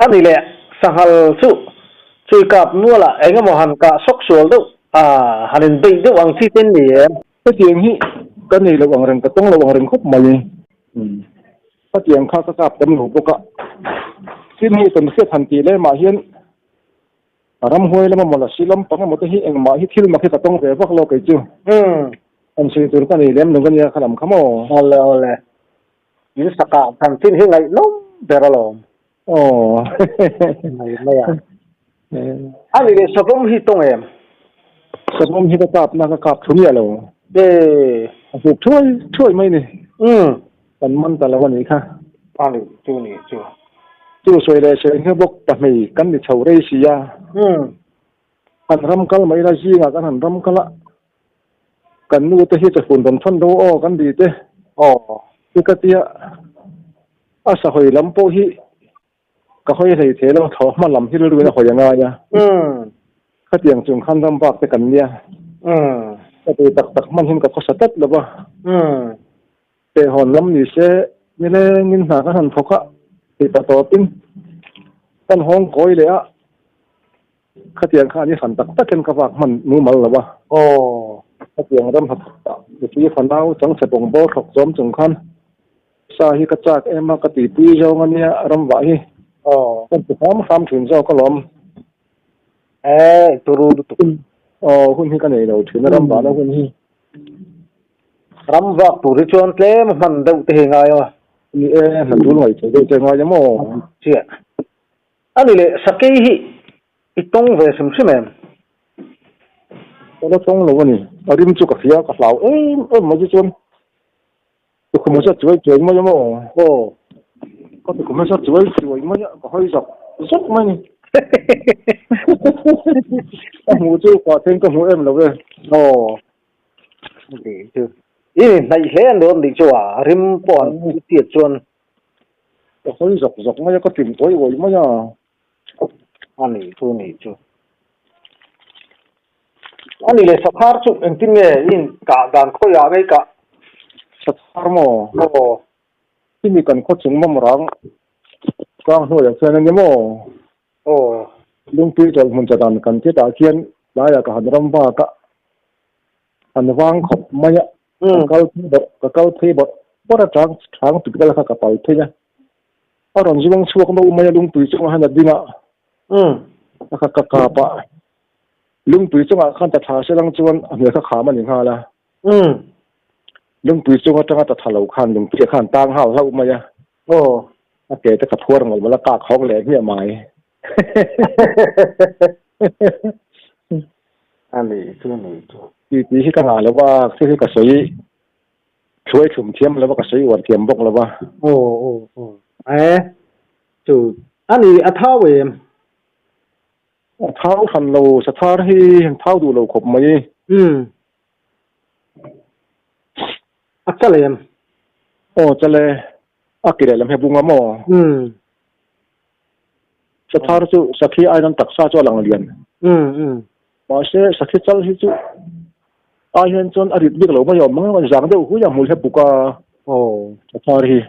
A ni leh, sanghal chu chui kap nualah eng emaw han kah sawk sual deuh a, han inbeih deuh ang chi ten ni em? Hetiang hi ka nei lo ang reng, ka tawng lo ang reng khawp mai. Hetiang kha ka kap tam lo bawk a. Tin hei kan hriat han tih lemah hian ramhuai lam emaw lasi lampang emaw te hi engmah hi thil mak hi ka tawng ve vak lo kei chu. Han sawi tur ka nei lem lo ania kha lam kha maw? Awle awle. In sakah chanchin hi ngaihnawm ber alawm. Aw. Mai mai a. A ni leh savawm hi tawng em? Savawm hi ka kap na ka kap thu miah lo. E. A huk thuai thuai mai ni. Umm. Kan man ta lo a nih kha. A ni chu ni chu. Chu sawi leh sawi hnu bawk pahnih kan ni chho rei si a. Umm. Han ram kal mai la zingah kan han ram kal a. Kan nu te hi chafun rawn thawn do aw kan ti te. Aw. Chu ka tia a sahawi lam pawh hi ka hawi hlei thei lo thaw hma lam hi rilruin a hawi a ngai a. Khatiang chung khan ram bak te kan nia. Ka tui tak tak hman hian ka khawsa tlat lo va. Pehhawn lam ni se nilengin hna kan han thawk a, tih pa tawpin kan hawng kawi leh a. Khatiang kha an i hran tak takin ka vak hman mumal lo a. Aw. Khatiang ram hnathawk ah mipui fanau changchhe bawng bawr thawk chawm chung khan sa hi ka chak em a ka tihpui zawng a nia ram vah hi. Aw. Ka ti hram hram thin zawk alawm. Eh, turu lutuk. Aw, hun hi ka nei lo thin a ram vahna hun hi. Ram vak tur hi chuan tlem a hman deuh te hi ngai a. Ni e, hna tul ngaihtuah deuh te ngai a maw? Chiah. A ni leh, sakei hi i tawng ve hrim hrim em? Ka la tawng lo a ni. A rim chu ka hria, ka hlau em em mai chu chuan tukhum hmasa chuai chuai mai a maw? Aw. Ka tukhum hmasa chuai chuai mai a, ka hawi zak zak mai a ni. Ka hmuh chu ka then ka hmu em lo e. Aw. Ni chu. I hnaih hle an dawn nih chu a, rim pawh an tiat chuan. Ka hawi zawk zawk mai a, ka ṭim uai uai mai a. A nih chu nih chu. A nih leh sathar chu engtin nge i inkah dan khawiah nge i kah? Sathar maw? Aw. Chumi kan khaw chung mawm rang tlang hnuaiah khian a ni maw? Aw. Lungpui chawlh hmun chadan kan titah khian tlaiah ka han ram vak a, an vang khawp mai a, ka kal phei bawrh ka kal phei bawrh bawrh a chang chang tih vel kha ka pal phei a, a rawn zuang chhuak no mai a lungpui chungah hian a ding a, a kha ka kap a, lungpui chungah khan ta tha se lang chuan a hmel kha kham a ni nghal a, lungpui chung atanga ta tha lo khan lungpui ah khan tang nghal hlauh mai a, a ke te ka phuar ngawlh mawlh a kak hawk leh hmiah mai. A ni chu a ni chu. Ti tih hi ka ngah lo va, thil hi ka sawi thluai thlum thiam lo va, ka sawi uar thiam bawk lo va. Aw aw aw e chu a ni a thau em? A thau hran lo, sathar hi an thau duh lo khawp mai. Umm a chal em? Aw chal e, a ki leh lam hi a bung a maw? Umm. Sathar chu sakhi aiin an taksa chu a lang lian. Mahse, sakhi chal hi chu ai hian chuan a rit bik lo mai a awm ang a, zang deuh hui a hmul he puk a sathar hi.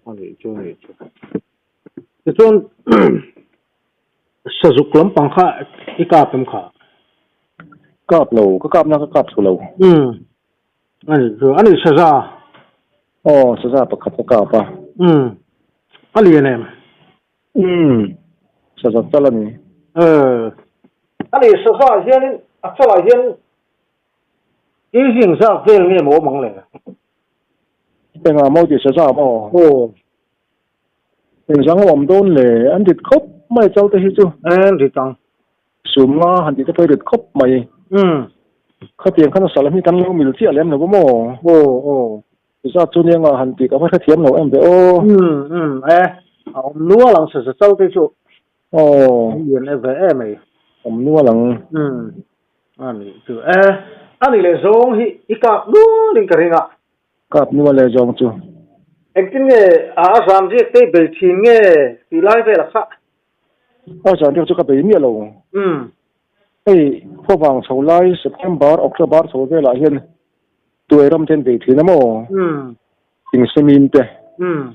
A nih chu a nih chu. Tichuan sazuk lampang kha i kap em kha? Kap lo, ka kapna ka kap thlu lo. A nih chu, a nih saza. Aw, saza pakhat ka kap a. Umm, a lian em? Umm, saza chal a ni. Umm, a nih saza hianin a chalah hian kg zak vel nge maw awm ang le? Engah maw tih saza maw? Aw. Engzang a awm dawn le? An rit khawp mai chal te hi chu. An rit ang. Sum nga han tih te pawh i rit khawp mai. Umm. Khatiang khan a sal hi kan lo mil chiah lem lo maw? Aw aw. Zat chu nia nga han tih ka va hrethiam lo em ve aw. Umm umm e. A awm nual ang sa chal te chu. Aw. A lian e ve em ei. Awm nual ang. Umm. A nih chu e. A nih leh zawng hi i kap nual in ka ring a. Kap nual leh zawng chu. Engtin nge a a zan riak te i bei thin nge tih lai vel a kha. A zan riak chu ka bei miah lo. Umm. Hei khuavang chho lai September, October chho velah hian tuai ram te an bei thin a maw? Umm. Thingsemin te. Umm.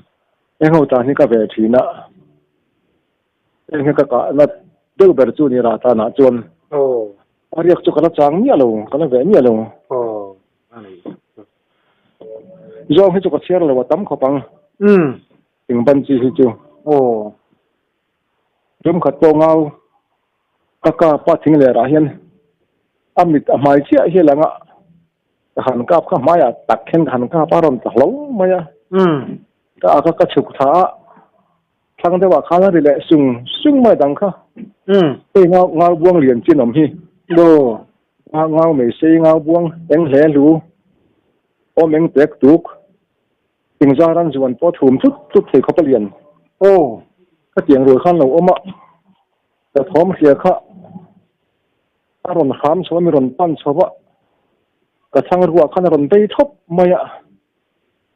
Eng ho tan hi ka ve thin a. Heng hi ka kahna deuh ber chu ni rah tanah chuan a riak chu ka la chang miah lo, ka la veh miah lo. Zawng hi chu ka chhiar lo a tam khawp ang. Eng ban chi hi chu. Tumkhat pawh ngau ka kap a thing lerah hian a mit a hmai chiah hi a lang a, ka han kap kha hmaiah tak hian ka han kap a, a rawn tla hlo mai a. Ka ak a ka chhuk thla a, thlang deuhah khan a ri leh sung sung mai dang kha. Hei ngau ngau buang lian chin awm hi. Ngau ngau mai sei ngau buang eng hle hlu awm eng tek tuk. Engzar an zuan pawh thum tlut tlut thei khawp a lian. Aw. Ka tiang rual khan lo awm a, ka thawm hria kha a rawn hram chho a, mi rawn pan chho a, ka thlang ruah khan a rawn bei thawp mai a,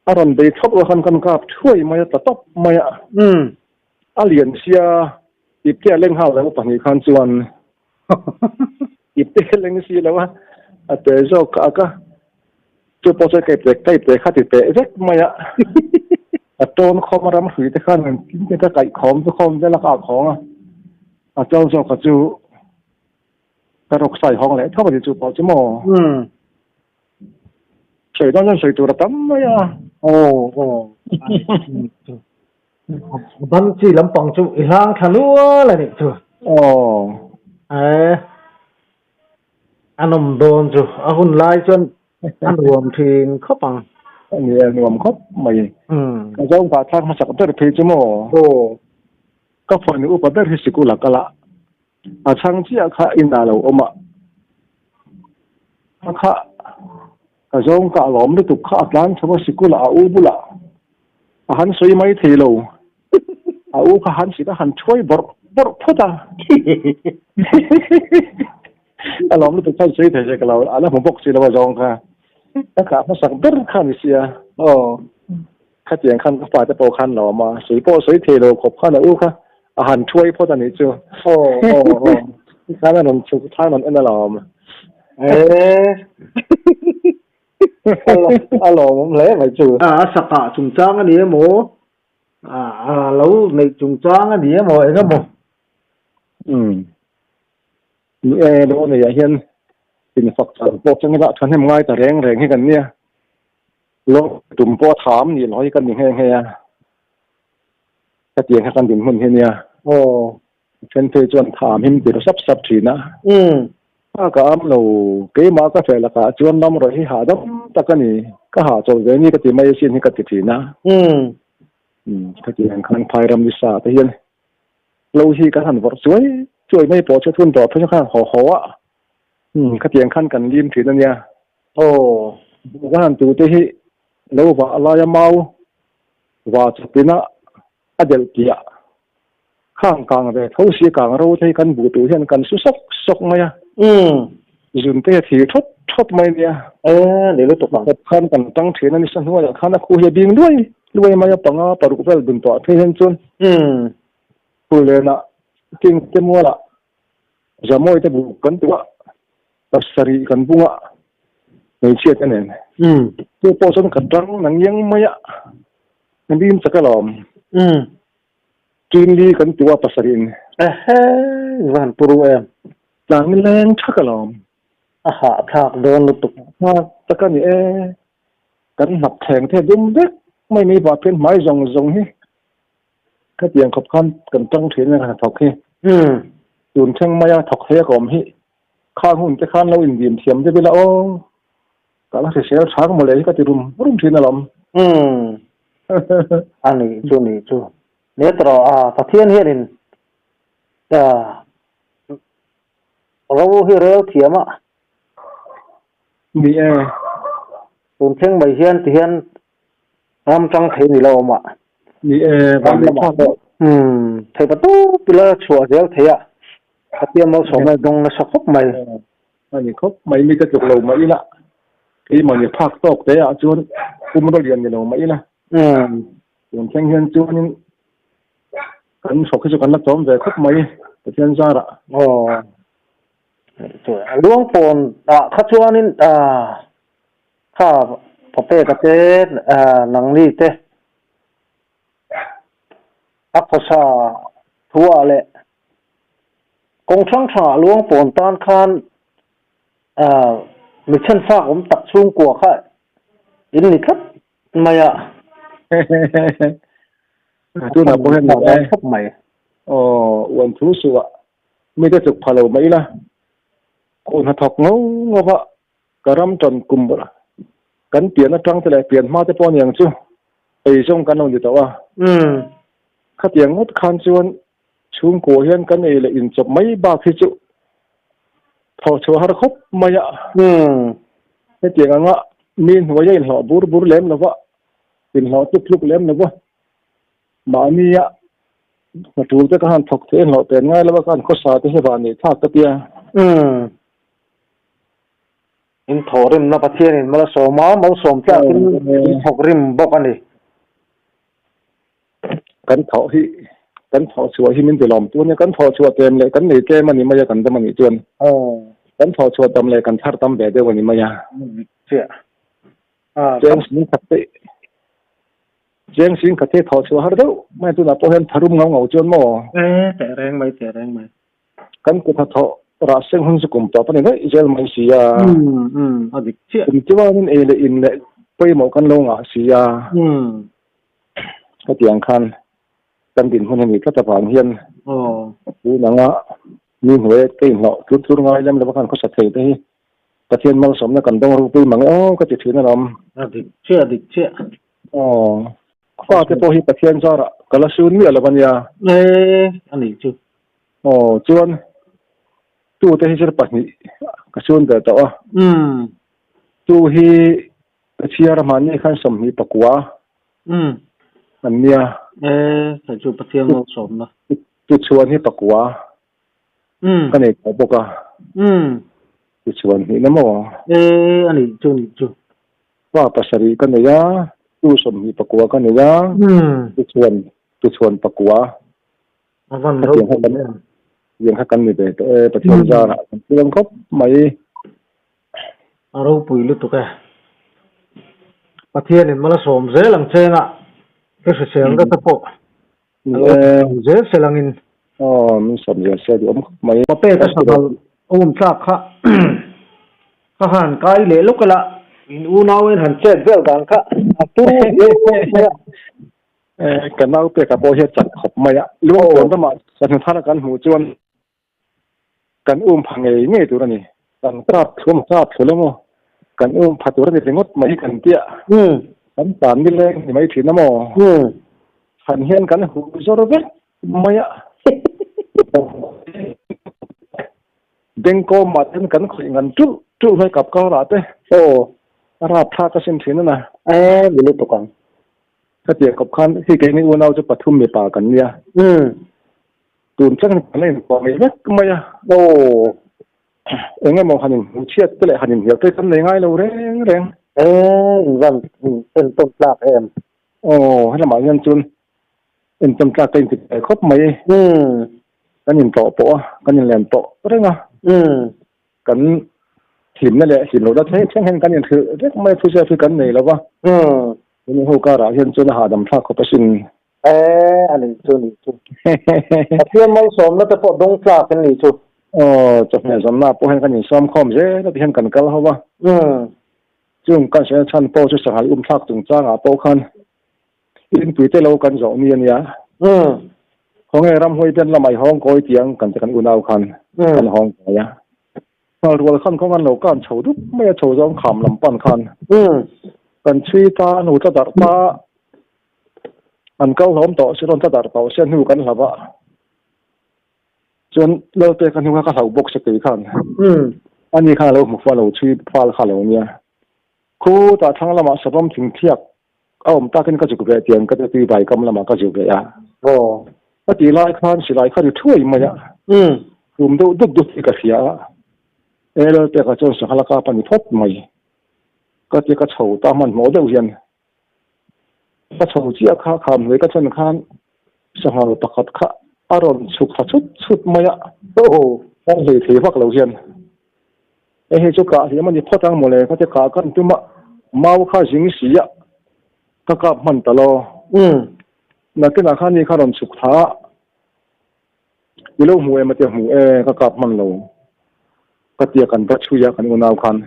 a rawn bei thawp ruah khan kan kap thuai mai a, tla tawp mai a. A lian sia ipte a leng nghal lo pahnih khan chuan ipte a leng si lo a, a te zawk ka ak a, chu pawh chuan ka ipte ka ipte kha ti teh vek mai a, a tawn khawm a ram hrui te khan engtin te ka kaih khawm chu khawm vel a ka ak hawng a, a tawn zawk kha chu ka rawk sai hawng leh thawk a ni chu pawh chu maw. Sawi dawn chuan sawi tur a tam mai a. Aw aw. Ban chi lampang chu i hlang thla nual a nih chu. Aw. E a nawm dawn chu a hun lai chuan a nuam thin khawp ang. A ni e, nuam khawp mai. Ka zawng vah thlak hmasak ber phei chu maw? Aw. Ka fanu upa ber hi sikul a kal a, a chhang chiah kha inah lo awm a, a kha Ka zawng ka alawm lutuk kha a tlan chho a sikul ah a u bulah a han sawi mai thei lo. A u kha han sit a han thuai bawrh bawrh phawt a. A lawm lutuk khan sawi thei se ka lo a la hmu bawk si lo a zawng kha. Ka kah hmasak ber kha a ni sia. Aw. Khatiang khan ka fate pawh khan lawm a, sawi pawh sawi thei lo khawp khan a u kha a han thuai phawt a nih chu. Aw aw aw. Tikhan a rawn chhuk thlang rawn en alawm. Ee. A lawmawm hle mai chu. A sakah chungchang a ni emaw, a lo neih chungchang a ni emaw eng emaw. Umm. Ni e, lo neiah hian infak chan pawh chang ila thahnem ngai ta reng reng hi kan nia. Lo tum pawh a tham nih loh hi ka ni nghe nghe a, hetiang kha kan dinhmun hi nia. Aw. Then phei chuan tham him tir sap sap thin a. Umm. A ka am lo, keimah ka feh lakah chuan ram rawih hi hahdam tak a ni, ka hahchawlh ve ni ka ti mai asin hi ka ti thin a. Umm. Umm, hetiang khan phai ram ni sa te hian lo hi kan han vawrh chuai chuai mai pawh chu thun tawh phei chu khan haw haw a. Umm, khatiang khan kan lim thin a nia. Aw. Ka han tute hi lo vah laia mau va chawpin a a delh piah khang kang ve tho si kang ro te hi kan buh tur hian kan su sawk sawk mai a. Umm. Zun te hi a thir thawt thawt mai nia. E, ni lutuk ang. Kawp khan kan tang thin a ni sa hnuaiah khan a khu hi a bing luai luai mai a, panga paruk vel dun tawh phei hian chuan. Umm. Phullenah King te mualah Zamawi te buk kan tuah pasarih kan bung a, hmeichhia te nen. Chu pawh chuan ka tang na ngiang mai a, ka lim chak alawm. Ṭinli kan tuah pasarih in. Ehe, i va han puru em. Tlang leng ṭhak alawm. A hahthlak dawn lutuk. Nghak tak a ni e. Kan hnap thleng te dum vek mai mai vah phian hmai zawng zawng hi. Khatiang khawp khan kan tang thin a thawk hi. Tun thleng maia thawk hle ka awm hi. Khang hun te khan lo indim thiam deuh ila aw. Ka la hrisel chang mawle hi ka ti rum rum thin alawm. A nih chu nih chu. Nia tawh a Pathian hianin ro hi rel thiam a. Ni e. Tun thleng mai hian tihian Ram tang thei ni lo awm a. Ni e, ram lamah pawh umm thei pa tup ila chhuah zel thei a, Pathian malsawmna dawng nasa khawp mai. A ni khawp mai, mi ka tluk lo mah ila, keimah ni phak tawk te ah chuan pum rawh lian ni lo mah ila. Umm. Tun thleng hian chuanin kan hrawk hi chu kan la tlawm ve khawp mai Pathian zarah. Aw. Luang pawn ah kha chuanin ah. Kha papeka te nangni te a khawsa thuah leh. Kawng hrang hrangah luang pawn tan khan mi chhenfak awm tak chhungkua kha in ni tlat mai a. Tunah pawh hian ni e. Khawp mai. Aw, uan thu suh ah mite chuk pha lo mai ila. Kawh hnathawk ngau ngau a ka ram tan kum kan pian atang te leh pian hma te pawh aniang chu ei zawng kan lo ni tawh a. Khatiang ngawt khan chuan chhungkua hian kan ei leh inchawp mai bak hi chu thawh chhuah har khawp mai a. Hetiang anga mi hnuaia inhlawh bur bur lem lova, inhlawh tluk tluk lem lova, mahnia hna tul te ka han thawk thei inhlawh pen ngai lova ka han khawsa te hi van neih thlak ka tia. In thawhrimna Pathianin malsawm a, malsawm tlakin in thawkrim bawk a ni. Kan thawh hi, kan thawh chhuah hi min ti lawm tu a nia, kan thawh chhuah tlem leh kan nei tlem a ni mai a, kan dam a nih chuan kan thawh chhuah tam leh kan thar tam ve deuh a ni mai a. Cheng sing khat te, cheng sing khat hi thawh chhuah har deuh mai tunah pawh hian tharum ngau ngau chuan maw? E, teh reng mai, teh reng mai. Kan kut hnathawh rah seng hun chu kum tawp a ni daih zel mai si a. A dik chiah. Kum chuanin ei leh in leh pawimawh kan lo ngah si a. Hetiang khan kan dinhmun a nih tlat avang hian tun anga mi hnuaia ka inhlawh tlur tlur ngai lem lova khan khawsa thei te hi Pathian malsawmna kan dawng rupui mang e aw ka ti thin alawm. A dik chiah, a dik chiah. Aw, fate pawh hi Pathian zarah ka la sun miah lo a nia. E, a nih chu. Aw, chuan tute hi zir pahnih ka sun ve tawh a. Tu hi ka chhiar a hmanni khan 20 pakua an nia. E, hei chu Pathian malsawmna. Tuchhuan hi pakua ka nei tawh bawk a. Tuchhuan hnihna maw? E, a nih chu, nih chu. Pa pasarih ka nei a, tu 24 ka nei a, tuchhuan tuchhuan pakua. A van ropui em. Tiang kha kan ni ve tawh e, Pathian zarah kan tluang khawp mai. A ropui lutuk e. Pathianin mal a sawm zel ang cheng a, ka hrisel nasa pawh a lo sawm zel sel angin. Aw, min sawm zel se duhawm khawp mai. Pape ka sanghal awm tlak kha ka han kai leh lawk ila. In unau in han chet vel dan kha a turu viau mai a. Ka nau peka pawh hi a chak khawp mai a, Luangpuan ramah sahnu thar kan hmuh chuan kan um pha ngei ngei tur a ni. Kan kap thlu kap thlu lo maw? Kan um pha tur a ni ringawt mai kan tia. Kan tan ni leng ni mai thin a maw? Chhan hian kan huh zawr vek mai a. Bengkawmah ten kan khawih ngan tulh tulh mai kap karah te. A rapthlak a sin thin a na. E, mi lutuk ang. Khatiang kawp khan hei keini unau chu pathum mipa kan nia. Tun thleng hian kan la inkuah mai vek mai a. Aw. Eng emaw han inhmuh chhiat te leh han inhnial te kan nei ngai lo reng reng. E, in van entawn tlak em? Aw, helamah hian chuan entawn tlak ka inti ve khawp mai. Kan intlawh pawh a, kan inlen tawh reng a. Kan hlimna leh hlim lohna thleng thleng hian kan inhrilh vek mai a, thuziak hi kan nei lo va. Hemi ho karah hian chuan a hahdam thlak khawp asin. E, a nih chu, nih chu. Pathian malsawmna te pawh dawng tlak an nih chu. Aw, chawhmeh zawmna pawh hian kan insawm khawm zel a ti hian kan kal ho va. Chung kan sawi chhan pawh chu sanghal um thlak chungchangah pawh khan inpui te lo kan zawh ni a nia. Khawnge ramhuai pen lamah i hawng kawi tiang kan ti kan unau khan kan hawng kawi a. Nghal rual khan kawng an lo kan chho dup mai a, chho zawng kham lam pan khan kan chhui ta, a hnu tla darh ta, an kal hlawm tawh si rawn tla darh tawh sia hnu kan hlauh a, chuan Lalte ka hnu kha ka hlauh bawk si kei khan ani khan a lo hmu fal lo chhui fal kha lo nia, khutah thlang lamah savawm thingthiak a awm takin ka zuk ve tiang ka ti vai kam lamah ka zuk ve a. Aw. Ka tih lai khan silai kha ri thuai mai a. Rum deuh dut dut hi ka hria a. E Lalpeka chuan sangha kap a ni phawt mai. Ka ti ka chho ta hmanhmawh deuh hian. Ka chho chiah kha kham hnuai ka chan khan sanghal pakhat kha a rawn chhuk thla chhut chhut mai a. Aw. Kan hlei thei vak lo hian. Hei hi chu kah hliam a ni phawt ang mawle, ka ti kah kan tum a, mau kha zing si a, ka kap hman ta lo. Nakinah khan ni kha rawn chhuk tha a, I lo hmu em a tia hmu e, ka kap hman lo. Ka tia kan va chhui a kan unau khan.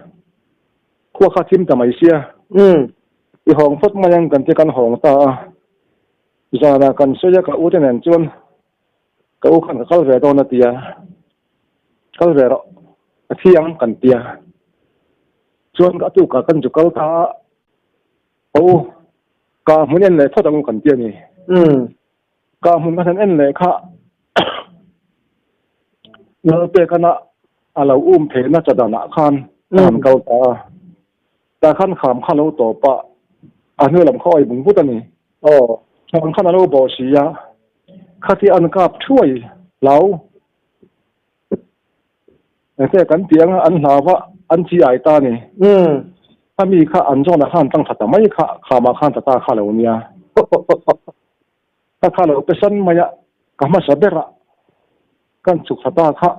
Khua kha thim ta mai sia. I hawng phawt mai ang kan tia kan hawng ta a. Zanah kan sawi a ka u te nen chuan ka u khan ka kal ve dawn a tia. Kal ve rawh a thi ang kan tia. Chuan a tukah kan zu kal ta a. Ka u ka hmun en leh phawt ang u kan tia ni. Ka hmun ka han en leh kha Lalpekana a lo um theihna chadanah khan a han kal ta a. Tah khan kham kha lo tawp a, a hnu lam kha awi bung vut a ni. Thang khan a lo bawh si a, khati an kap thuai hlau. Engte kan tih anga an hlau va, an chi ai ta a ni. Khami kha an zawnah khan an tang thla ta mai kha, khamah khan tla ta kha lo nia. Ka kha lo pe san mai a, ka hmasa ber a, kan chhuk thla ta kha.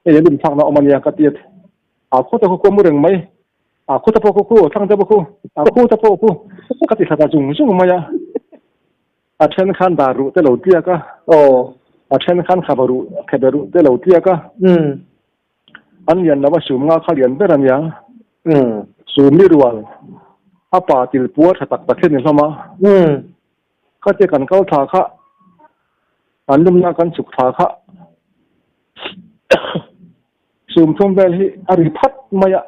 Hei a lim thlakna awm a nia ka ti a, a khu ta khu khu a mu reng mai, a khu ta pawh khu khu, a thlang ta pawh khu, a khu ta pawh khu, ka ti thla ta zung zung mai a. A then khan dar ruh te lo tliak a. Aw. A then khan khaba ruh, khebe ruh te lo tliak a. An lian lo a sum nga kha lian ber a nia. Sum ni rual a pa til puar tha tak tak hi a ni hlawm a. Khatia kan kal thla kha, an lumna kan chhuk thla kha sum thum vel hi a ri phat mai a.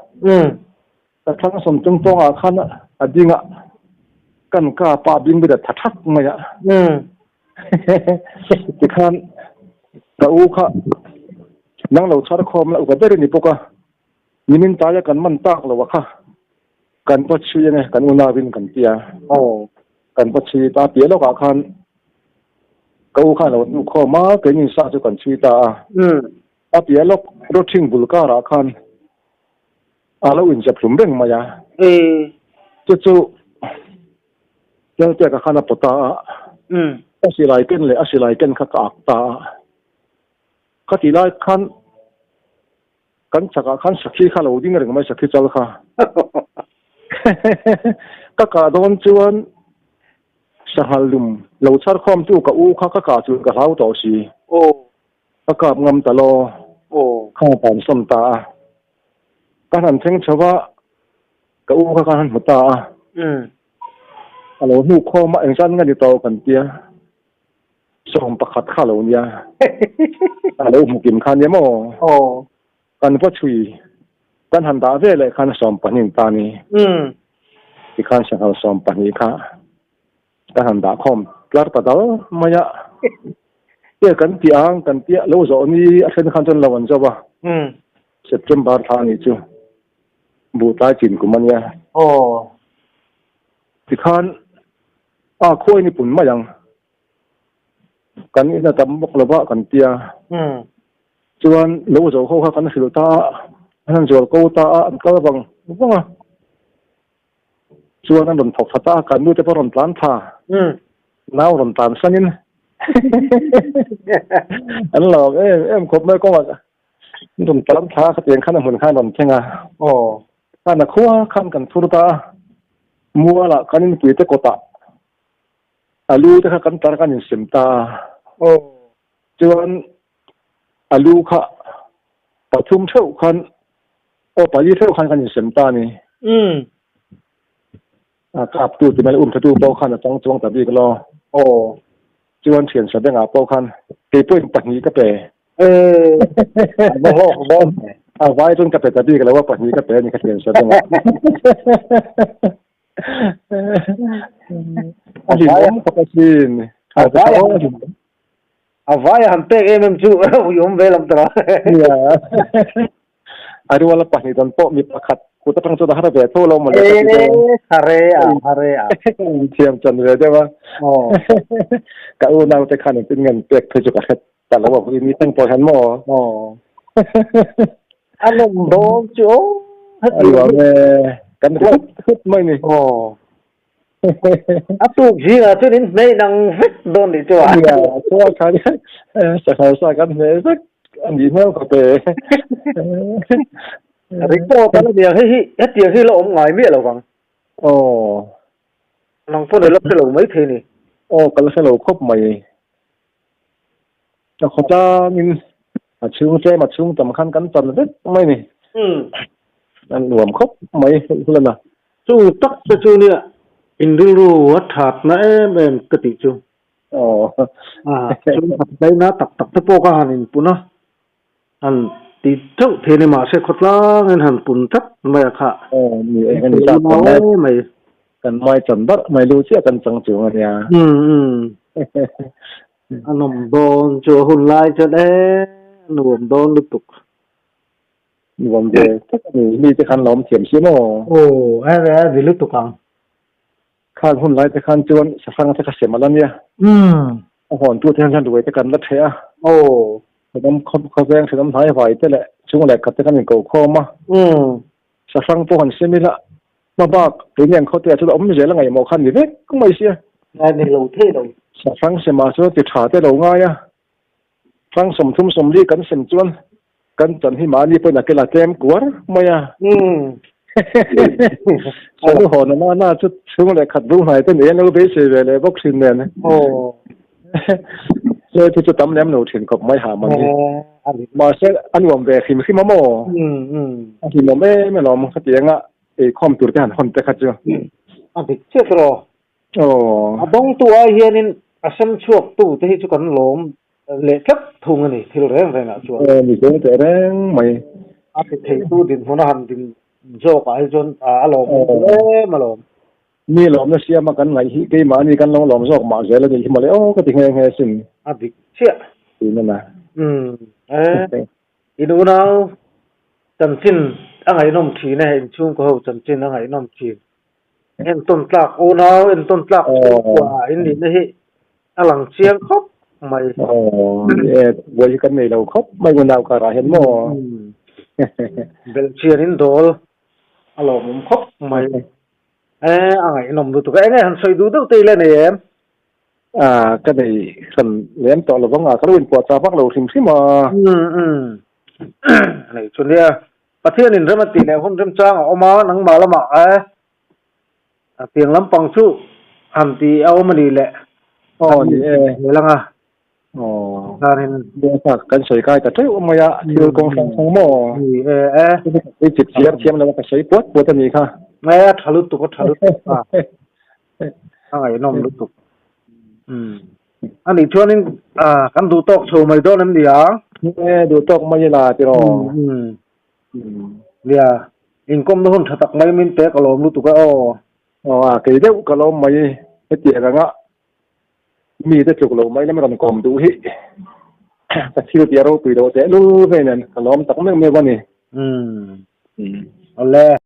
Ka thlang sawm chung tawngah khan a ding a, kan ka pa bing bik a tha thak mai a. Tikhan ka u kha nang lo chhar khawm la upa ber i ni bawk a, nimin taia kan man tak lo a kha kan va chhui ange kan unauin kan ti a. Kan va chhui ta piah lawkah khan ka u khan a lo hnuh khawm a, keinin sa chu kan chhui ta a. A piah lawk rawthing bul karah khan A lo inzep hlum reng mai a. Chu chu Lalpeka khan a pawt ta a. A silai ken leh a silai ken kha ka ak ta a. Kha tih lai khan kan chakah khan sakhi kha lo ding reng mai, sakhi chal kha. Ka kah dawn chuan sanghal lum lo chhar khawmtu ka u kha ka kah chu ka hlau tawh si. Ka kap ngam ta lo. Kha tan sawm ta a. Ka han thleng chho va, ka u kha ka han hmu ta a. A lo hnu khawm a, engzat nge ni tawh kan tia, 11 kha a lo nia. A lo hmu kim kha nia maw? Kan va chhui, kan han dah ve leh khan 12 ta ni. Tikhan sanghal 12 kha Ka han dah khawm tlar ta dal mai a, Tia kan tih ang kan tia lo zawh ni a thlen khan chuan lo an zo a, September thla anih chu buh tlai chin kum a nia. Tikhan a khuai ni pun mai ang, kan in a tam bawk lo va kan tia, chuan lo zawh ho kha kan hrilh ta a, an han zual ko ta a, an kal vang vang a. Chuan an rawn thawk thla ta a, kan nute pawh rawn tlan thla, nau rawn tlan sanin an lo awm em em khawp mai kawngah an rawn tlan thla a, khatiang khan a hmun khan rawn thleng a. Khan a khua khan kan phur ta a, mualah kan inpui te kawtah alu te kha kan tar kan insem ta a. Chuan alu kha pathum theuh khan Aw pali theuh khan kan insem ta a ni. A kaptu ti mai um thatu pawh khan a chang chuang ta bik lo. Aw. Chuan thian sa bengah pawh khan kei pawhin pahnih ka pe. Ee. A va hlawk dawn ve. A vai chuan ka pe ta bik lo a, pahnih ka pe a ni kha thian sa bengah. A hlimawm khawp asin. A vai a vai a han pek em em chu ui awm ve lam tawh a. Nia. A ruala pahnih dawn pawh mi pakhat kut atang chuan a har ve tho lo mawle ka ti deuh a. Hare a, hare a. Ka inthiam chan ve deuh a. Ka unau te khan engtin nge an pek phei chu ka hre ta lo a, ni thleng pawh hian maw? A nawm dawn chu aw. A nuam e, kan ri hut hut mai ni. A tuk zingah chuan in hmeh nang vek dawn nih chu a. Nia, chuan khan sanghal sa kan hmeh vek a nih hmel khawp e. Report a la nia, hei hi hetiang hi la awm ngai miah lo vang. Aw. Nang pawh ni la hre lo maithei ni. Aw, ka la hre lo khawp mai. A khawtlangin a chhung tlem a chhung tam khan kan chan vek mai ni. A nuam khawp mai Hulana. Chung tak te chu nia in rilru a thatna em em ka tih chu. Chung khat daina tak tak te pawh kha han inpun a, han ti theuh thei a ni mahse khawtlangin han pun tlat mai a kha. Ni e, kan intlak tam e mai. Kan mai chan barh mai lu chiah kan chang chung a nia. A nawm dawn chu a hun lai chuan e a nuam dawn lutuk. Nuam ve tak a ni, mite khan lo awm thiam si maw? Aw, a a ni lutuk ang. Khan hun lai te khan chuan sahrang te kha sem a la nia. A hawn tu te hian ruai te kan la ṭheh a. Aw. Thenawm khawveng thenawm hnai vai te leh chung leh khat te kan inko khawm a. Sahrang pawh han sem ila hmabak keini ang khawte ah chuan a awm zel a ngaihmawh khan ni vek mai sia. A ni lo thei lo. Sahrang semah chuan ti ṭha te lo ngai a. Hrang 30 40 kan sem chuan kan chan hi mahni pawhin a kela tlem kuar mai a. Salu hawn a nana chu chhung leh khat bung hnai te nei an lo beisei ve leh bawk thin nen. Hei chu tam lem lo thin khawp mai ha man hi. Mahse a nuam ve hrim hrim a maw? A hlimawm em alawm khatianga eikhawm tur te han hawn te kha chu. A dik chiah rawh. Aw. A dawngtu ai hianin a sem chhuaktu te hi chu kan lawm leh tlat thung a ni, thil reng rengah chuan. Aw, mi zawng teh reng mai. A ti theitu dinhmun a han din zawkah hi chuan a lawm awm em a lawm. Mi lawmna siama kan ngaih hi keimahni kan lo lawm zawk mah zel a nih hi mawle aw ka ti nghe nghe asin. A dik chiah. Tiin a na. Umm, e. In unau chanchin a ngaihnawm thin e, inchhungkaw ho chanchin a ngaihnawm thin. Entawn tlak unau entawn tlak chhungkua ah in nihna hi a lang chiang khawp mai. Aw e buai hi kan nei lo khawp mai unau karah hian maw. Belhchian in dawl a lawmawm khawp mai. E a ngaihnawm lutuk a, enge han sawi duh deuh te i la nei em? A ka nei hran lem tawh lovang a, ka lo inpuah chah vak lo hrim hrim a. Nei chu nia. Pathianin rem a tih leh hun remchang a awm a, nangmah lamah e a piang lampang chu han ti a awm a nih leh. Aw ni e. Hmel anga. Aw. Chuanin. Biakak kan sawi kai ta teuh mai a, thil kawng hrang hrang maw? Ni e e. I chip chiar thiam lo a ka sawi puat puat a nih kha. E a tha lutuk a tha lutuk a. A ngaihnawm lutuk. Umm. A nih chuanin kan duh tawk chho mai dawn em ni a? E duh tawk mai ila tiraw. Umm. Nia, inkawmna hun tha tak mai min pe ka lawm lutuk e aw. Aw a, kei deuh ka lawm mai hetiang anga mi te tluk lo mai lam rawn kawm duh hi ka thil tih a ropui lo teh lul vei nen ka lawm tak meuh meuh a ni. Umm. Awle.